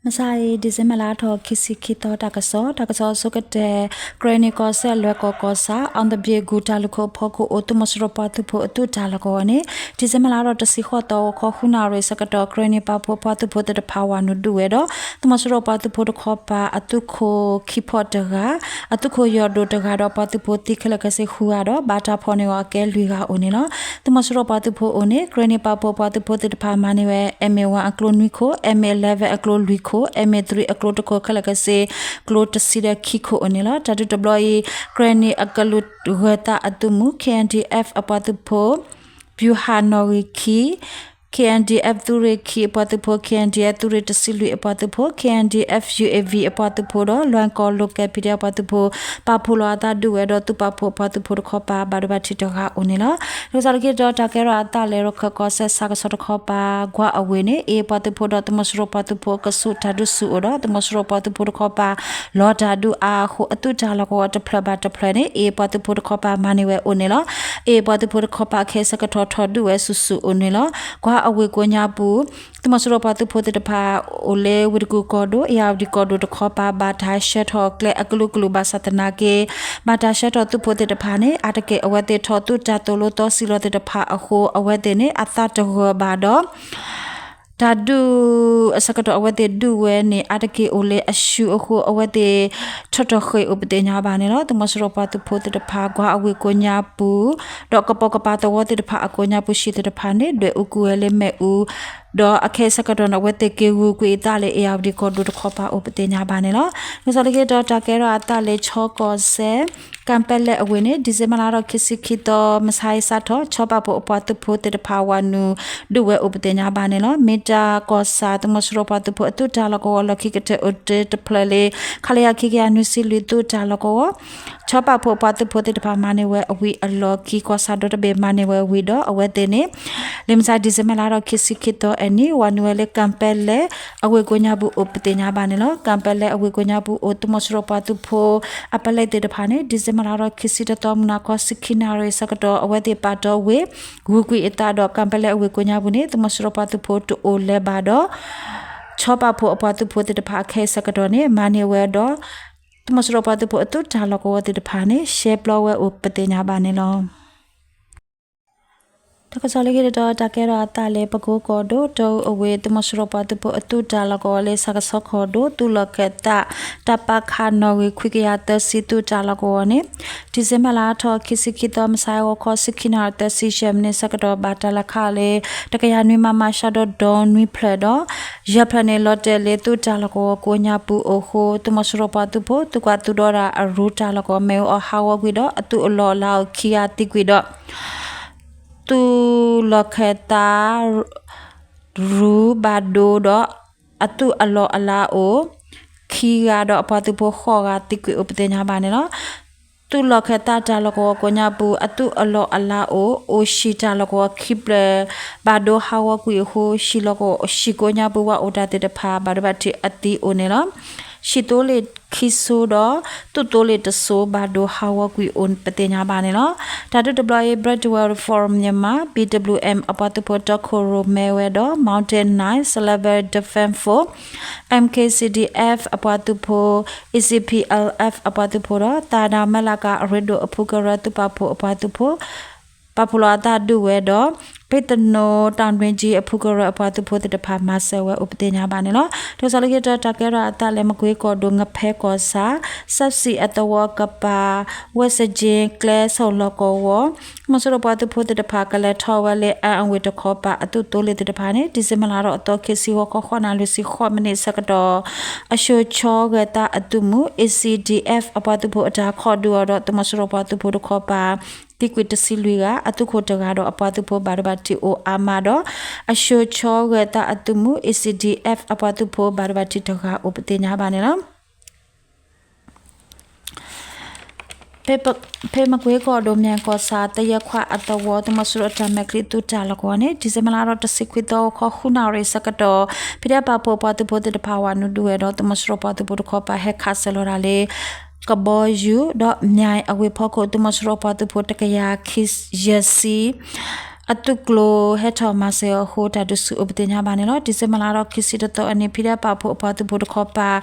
မုၢ်ဆါအံၤ December လါထီၣ်ခံဆံခံသီ တၢ်ကစီၣ်, တၢ်ကစီၣ်အဆိကတၢၢ်, ကရ့ၣ်နံၣ်ကီၢ်စဲၣ် လွဲၢ်ကီၢ်ကီၢ်ဆၣ် အီသဘ့ၣ်ဂူၢ်တၢ်လုၢ်ခိၣ်အဖီခိၣ်အိၣ် သုးမီၤစိရိၤပှၤသုးဖိအသုးတၢ်လီၢ်ကဝီၤန့ၣ် December လါထီၣ်တဆံဃိးသီ ဂီၤခီဃုနၣ်ရံၣ်ဆၢကတီၢ် ကရ့ၣ်နံၣ်ပာ်ဖှိၣ်ပှၤသုးဖိသ့ၣ်တဖၣ်ဝၤနုာ်ဒုးဝဲဒီး သုးမီၤစိရိၤပှၤသုးဖိတခီပၤ အသုးခိၣ်ခံဖီၣ်တဂၤ အသုးခိၣ်ယီၢ်ဒိၣ်တဂၤဒီးပှၤသုးဖိသံခဲလၢာ်ခဲဆ့ဃုဂၤဒီး ဘၣ်တၢ်ဖီၣ်န့ၢ်အီၤအကဲလွံၢ်ဂၤအိၣ်န့ၣ်လီၤ. သုးမီၤစိရိၤပှၤသုးဖိအိၣ်န့ၣ် ကရ့ၣ်နံၣ်ပာ်ဖှိၣ်ပှၤသုးဖိသ့ၣ်တဖၣ်မၤန့ၢ်ဝဲ M A one အကျိနွံခိၣ်, M A eleven အကျိလွံၢ်ခိၣ်, M A three အကျိတခိၣ်ခဲလၢာ်ခဲဆ့ ကျိတဆံဒီးခံခိၣ်အိၣ်န့ၣ်လီၤ. တၢ်ဒုးတဘျီအံၤ ကရ့ၣ်နံၣ်အကလုာ်ဂၢၤသးအသုးမုၢ် K N D F အပှၤသုးဖိ ဗျူဟာနီၣ်ဂံၢ်ခံ K N D F သုးရ့ၣ်ခံအပှၤသုးဖိ, K N D F သုးရ့ၣ်တဆံလွံၢ်အပှၤသုးဖိ, K N D F U A V အပှၤသုးဖိဒီး လွဲၢ်ကီၢ် local PDF အပှၤသုးဖိ ပာ်ဖှိၣ်လီၤအသးဒုးဝဲဒီး သုးပာ်ဖှိၣ်အပှၤသုးဖိတခီပၤ ဘၣ်ဒိဘၣ်ထံးတဂၤအိၣ်န့ၣ်လီၤ. တၢ်ကစီၣ်လၢခံတတီၤ တၢ်ကဲထီၣ်အသးလၢ ရခၢၣ်ကီၢ်စဲၣ် ဆၣ်ကဆီတခီပၤ ကွၢ်အဝ့ၢ်န့ၣ် အ့ၣ်အပှၤသုးဖိဒီး သုးမီၤစိရိၤပှၤသုးဖိအကဆူးတၢ်ဒုးဆူၣ်အိၣ်ဒီး သုးမီၤစိရိၤပှၤသုးဖိတခီပၤ လီၤတၢ်ဒုးအါအဃိ အသုးတၢ်လီၢ်ကဝီၤတဖျၢၣ်ဘၣ်တဖျၢၣ်န့ၣ် အ့ၣ်အပှၤသုးဖိတခီပၤမၤန့ၢ်ဝဲအိၣ်န့ၣ်လီၤ. အ့ၣ်အပှၤသုးဖိတခီပၤခဲအံၤဆၢကတီၢ် ထီၣ်ဒုးဝဲဆူၣ်ဆူၣ်အိၣ်န့ၣ်လီၤ. ကွၢ်အဝ့ၢ်ကိးညါပူၤ သုးမီၤစိရိၤပှၤသုးဖိသ့ၣ်တဖၣ် အိၣ်လၢဝ့ၢ်တကူၣ်ကီၢ်ဒိၣ် အ့ၣ်ယၣ်ဝတံၣ်ကီၢ်ဒိၣ်တခီပၤ ဘၣ်တၢ်ဆှၢထီၣ်ကျဲအကလုာ်ကလုာ်ဘၣ်ဆၣ်သနာ်က့ ဘၣ်တၢ်ဆှၢထီၣ်သုးဖိသ့ၣ်တဖၣ်န့ၣ် အါတက့ၢ်အဝဲသ့ၣ်ထီၣ်သုးတၢ်သိၣ်လိသီစံလီၤသ့ၣ်တဖၣ်အဃိ အဝဲသ့ၣ်န့ၣ် အသးတဂၢၢ်ဘၣ်ဒီး တၢ်ဒုးအဆၢကတီၢ်အဝဲသ့ၣ်ဒုးဝဲန့ၣ် အါတက့ၢ်အိၣ်လၢအဆူၣ်အဃိ အဝဲသ့ၣ်ထီၣ်ထီၣ်ဃ့ၢ်အိၣ်ပသ့ၣ်ညါဘၣ်န့ၣ်လီၤ. သုးမီၤစိရိၤပှၤသုးဖိသ့ၣ်တဖၣ် ကွၢ်အဝ့ၢ်ကိးညါပူၤ ဒီးကပိာ်ကပၤသဝီသ့ၣ်တဖၣ်အကိးညါပူၤ ဟံၣ်သ့ၣ်တဖၣ်န့ၣ် ဒွဲၣ်အူကွံာ်ဝဲလၢမ့ၣ်အူ ဒီးအခဲအံၤဆၢကတီၢ်န့ၣ် အဝဲသ့ၣ်က့ၤဂုာ်ကွံာ်အသးလၢ အ့ၣ်ယၣ်ဝတံၣ်ကီၢ်ဒိၣ်တခီပၤအိၣ်ပသ့ၣ်ညါဘၣ်န့ၣ်လီၤ. တၢ်ကစီၣ်လၢခံတတီၤ တၢ်ကဲထီၣ်အသးလၢ ခၠီကီၢ်စဲၣ် ကၣ်ပဲလဲၣ်အဝ့ၢ်န့ၣ် December လါထီၣ်ခံဆံခံသီ မုၢ်ဆါအံၤစးထီၣ် ခၠီပာ်ဖှိၣ်အပှၤသုးဖိသ့ၣ်တဖၣ်ဝၤနုာ်ဒုးဝဲအိၣ်ပသ့ၣ်ညါဘၣ်န့ၣ်လီၤ. မ့ၢ်တၢ်ကီၢ်ဆၣ် သုးမီၤစိရိၤပှၤသုးဖိအသုးတၢ်လီၢ်ကဝီၤလီၢ်ခံကတၢၢ်အိၣ်တ့ၢ်တဖျၢၣ်လၢ ခလရ ခံကယၤနွံဆံလွံၢ် သုးတၢ်လီၢ်ကဝီၤ ခၠီပာ်ဖှိၣ်အပှၤသုးဖိသ့ၣ်တဖၣ်မၤန့ၢ်ဝဲအဝံၤအလီၢ်ခံ ကီၢ်ဆၣ်ဒီတဘ့ၣ်မၤန့ၢ်ဝဲဝံၤဒီး အဝဲသ့ၣ်န့ၣ် လၢမုၢ်ဆါ December လါထီၣ်ခံဆံခံသီအနံၤ ဝၤနုာ်ဝဲလၢ ကၣ်ပဲလဲၣ်အဝ့ၢ်ကိးညါပူၤအိၣ်ပသ့ၣ်ညါဘၣ်န့ၣ်လီၤ. ကၣ်ပဲလဲၣ်အဝ့ၢ်ကိးညါပူၤအိၣ် သုးမီၤစိရိၤပှၤသုးဖိ အပလဲသ့ၣ်တဖၣ်န့ၣ် December လါထီၣ်ခံဆံတသီ မုၢ်နၤခီ ဆံခံနၣ်ရံၣ်ဆၢကတီၢ် အဝဲသ့ၣ်ပာ်တီဝ့ၢ် ဂုာ်ကွံာ်အသးဒီး ကၣ်ပဲလဲၣ်အဝ့ၢ်ကိးညါပူၤန့ၣ် သုးမီၤစိရိၤပှၤသုးဖိတအိၣ်လၢၤဘၣ်ဒီး ခၠီပာ်ဖှိၣ်အပှၤသုးဖိသ့ၣ်တဖၣ်အခဲအံၤဆၢကတီၢ်န့ၣ် မၤန့ၢ်ဝဲဒီး သုးမီၤစိရိၤပှၤသုးဖိအသုးတၢ်လီၢ်ကဝီၤသ့ၣ်တဖၣ်န့ၣ် ရှဲပျီဝဲအိၣ်ပသ့ၣ်ညါဘၣ်န့ၣ်လီၤ. တၢ်ကစီၣ်လၢခံတတီၤ တၢ်ကဲထီၣ်အသးလၢ ပကိကီၢ်ဒိၣ် တအူအဝ့ၢ် သုးမီၤစိရိၤပှၤသုးဖိအသုးတၢ်လီၢ်ကဝီၤလၢ ဆၣ်ကဆီကီၢ်ဒိၣ် သုးလီၢ်ခၢၣ်သး တၢ်ပာ်ခးနီၣ်ဂံၢ်ခွံကယၤသၢဆံ သုးတၢ်လီၢ်ကဝီၤန့ၣ် December လါထီၣ်ခံဆံခံသီ မုၢ်ဆါအဂီၤခီ ဆံခံနၣ်ရံၣ်သၢဆံယဲၢ်မံးနံးဆၢကတီၢ် ဘၣ်တၢ်လဲၤခးအီၤလၢ တကယၤနွံ မမ ရှးဒီဒီနွံဖျၢၣ်ဒီး ယဲၢ်ဖျၢၣ်န့ၣ် လီၤတဲာ်လၢသုးတၢ်လီၢ်ကဝီၤကိးညါပူၤအိၣ်အဃိ သုးမီၤစိရိၤပှၤသုးဖိ သုးကွၢ်သုးဒီတၢ်အရူတၢ်လီၢ်ကဝီၤ မ့ၣ်အူအီၣ်ဟးဂီၤကွံာ်ဒီး အသုးအလီၢ်အလၤအိၣ်ခံဂၤသံကွံာ်ဒီး သုးလီၢ်ခၢၣ်သး ရူဘၣ်ဒိဒီး အသုးအလီၢ်အလၤအိၣ် ခံဂၤဒီးအပှၤသုးဖိဃိးဂၤသံကွံာ်အိၣ်ပသ့ၣ်ညါဘၣ်န့ၣ်လီၤ. သုးလီၢ်ခၢၣ်သးတၢ်လီၢ်ကဝီၤကိးညါပူၤ အသုးအလီၢ်အလၤအိၣ် အိၣ်ဟံၣ်တၢ်လီၢ်ကဝီၤခံဖျၢၣ် ဘၣ်ဒိဟးဂီၤကွံာ်အဃိ ဟံၣ်လီၢ်ကဝီၤ ဟံၣ်ကိးညါပူၤဝၤအိၣ်တၢ်သ့ၣ်တဖၣ် ဘၣ်ဒိဘၣ်ထံးအသံအိၣ်န့ၣ်လီၤ. ဟံၣ်သိလ့ၣ်ခံစိဒီး သုးသိလ့ၣ်တစိ ဘၣ်ဒိဟးဂီၤကွံာ်အိၣ်ပသ့ၣ်ညါဘၣ်န့ၣ်လီၤ. တၢ်ဒုးတဘျီအံၤ British World Forum Myanmar, B W M အပှၤသုးဖိတီခိၣ်ရိၣ်မဲဝဲဒီး Mountain Knight, Civil Defense Force, M K C D F အပှၤသုးဖိ A C P L F အပှၤသုးဖိဒီး သးဒၣ်မဲလးကၤအရ့ဒိၣ်အဖုကရၢသုးပာ်ဖှိၣ်အပှၤသုးဖိ ပာ်ဖှိၣ်လီၤအသးဒုးဝဲဒီး ဘ့းသနိ တၢ်နွံကၠံအဖုကရၢအပှၤသုးဖိသ့ၣ်တဖၣ် မၤစၢၤဝဲအိၣ်ပသ့ၣ်ညါဘၣ်န့ၣ်လီၤ. တၢ်ကစီၣ်လၢခံတတီၤ တၢ်ကဲထီၣ်အသးလၢ မကွ့ကီၢ်ဒိၣ် ငဖဲကီၢ်ဆၣ် စဲးစံၣ်အသဝီကပၤ ဝဲၢ်စကၠ့ကျဲဆိၣ်လီၢ်ကဝီၤ သုးမီၤစိရိၤပှၤသုးဖိသ့ၣ်တဖၣ် ကလဲၤထီၣ်ဝဲလၢအၣ်အဝ့ၢ်တခီပၤ အသုးသိလ့ၣ်သ့ၣ်တဖၣ်န့ၣ် December လါထီၣ်အသီခံဆံ ဂီၤခီ ဃိးနၣ်ရံၣ်လွံၢ်ဆံဃိးမံးနံးဆၢကတီၢ် အၡိၤဆီဂဲၤသးအသုးမုၢ် A C D F အပှၤသုးဖိအတၢ်ခီၣ်ဒုးအီၤဒီး သုးမီၤစိရိၤပှၤသုးဖိတခီပၤ သံကွံာ်တဆံလွံၢ်ဂၤ အသုးခိၣ်တဂၤဒီးအပှၤသုးဖိဘၣ်ဒိဘၣ်ထံးအိၣ်အါမးဒီး အၡိၤဆီဂဲၤသးအသုးမုၢ် A C D F အပှၤသုးဖိဘၣ်ဒိဘၣ်ထံးတဂၤအိၣ်ပသ့ၣ်ညါဘၣ်န့ၣ်လီၤ. ဖဲမကွ့ကီၢ်ဒိၣ် မၠဲၣ်ကီၢ်ဆၣ် သယဲၢ်ခွးအသဝီ သုးမီၤစိရိၤအတၢ်မဲာ်ချံသုးတၢ်လီၢ်ကဝီၤန့ၣ် December လါထီၣ်တဆံခွံသီ ဂီၤခီ ဃုနၣ်ရံၣ်ဆၢကတီၢ် ဖံးဒဲးပာ်ဖှိၣ်ပှၤသုးဖိသ့ၣ်တဖၣ် ဝၤနုာ်ဒုးဝဲဒီး သုးမီၤစိရိၤပှၤသုးဖိတခီပၤ ဟဲခးစၢၤလီၤတၢ်လၢ ကဘီယူၤ ဒီးမၠဲၣ်အဝ့ၢ်ဖီခိၣ် သုးမီၤစိရိၤပှၤသုးဖိတကယၤခံဆံယဲၢ်ဆံ အသုးကျိၤဟဲထီၣ်မၤစၢၤအဃိ တၢ်ဒုးဆူၣ်အိၣ်ပသ့ၣ်ညါဘၣ်န့ၣ်လီၤ. ဒံၣ်စ့ဘၢၣ်လါဒီးခံဆံတသီအနံၤ ဖံဒဲပာ်ဖှိၣ်အပှၤသုးဖိတခီပၤ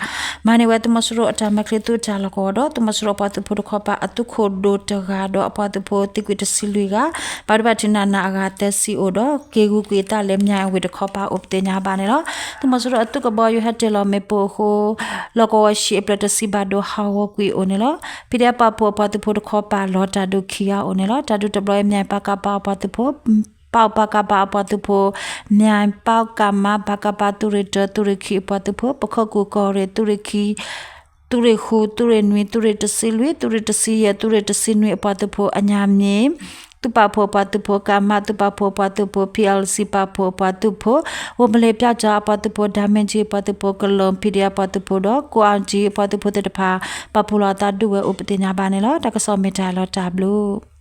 မၤန့ၢ်ဝဲသုးမီၤစိရိၤအတၢ်မဲာ်ချံသုးတၢ်လီၢ်ကဝီၤဒီး သုးမီၤစိရိၤအပှၤသုးဖိတခီပၤ အသုးခိၣ်ဒိၣ်တဂၤဒီးအပှၤသုးဖိသံကွံာ်တဆံလွံၢ်ဂၤ ဘၣ်ဒိဘၣ်ထံးနးနးအဂၤသၢဆံအိၣ်ဒီး က့ၤဂုၤကွံာ်အသးလၢ မၠဲၣ်အဝ့ၢ်တခီပၤအိၣ်ပသ့ၣ်ညါဘၣ်န့ၣ်လီၤ. သုးမီၤစိရိၤအသုးကဘီယူၤဟဲတ့ၢ်လီၤမ့ၣ်ပိၢ်အဃိ လီၢ်ကဝီၤဟံၣ်အဖျၢၣ်တဆံဘၣ်ဒိဟးဂီၤကွံာ်အိၣ်န့ၣ်လီၤ. ဖံဒဲပာ်ဖှိၣ်အပှၤသုးဖိတခီပၤလီၤတၢ်ဒုးခံဂၤအိၣ်န့ၣ်လီၤ. တၢ်ဒုးတဘျီအံၤ မၠဲၣ်ပကဖ အပှၤသုးဖိ ပကဖ အပှၤသုးဖိ မၠဲၣ်ပကမ ပကဖ သုးရ့ၣ်တၢ သုးရ့ၣ်ခံအပှၤသုးဖိ ပခိၣ်ကူၣ်ကီၢ်ရ့ၣ် သုးရ့ၣ်ခံ သုးရ့ၣ်ဃု သုးရ့ၣ်နွံ သုးရ့ၣ်တဆံလွံၢ် သုးရ့ၣ်တဆံယဲၢ် သုးရ့ၣ်တဆံနွံအပှၤသုးဖိ အညါမ့ၢ် သုးပာ်ဖှိၣ်အပှၤသုးဖိ ကမ သုးပာ်ဖှိၣ်အပှၤသုးဖိ ဖံၣ်အၣ်လၣ်စံၣ်ပာ်ဖှိၣ်အပှၤသုးဖိ ဝ့ၢ်မလ့ၣ်ပၠၣ်ကၠီအပှၤသုးဖိ ဒၣ်မဲၣ်ကၠံအပှၤသုးဖိ ကလီၢ် ဖံဒဲအပှၤသုးဖိဒီး ကိးအၣ်ကၠံအပှၤသုးဖိသ့ၣ်တဖၣ် ပာ်ဖှိၣ်လီၤအသးဒုးဝဲအိၣ်ပသ့ၣ်ညါဘၣ်န့ၣ်လီၤ. တၢ်ကစီၣ်မ့ၢ်တၢ်လီၤတၢ်ဘျုး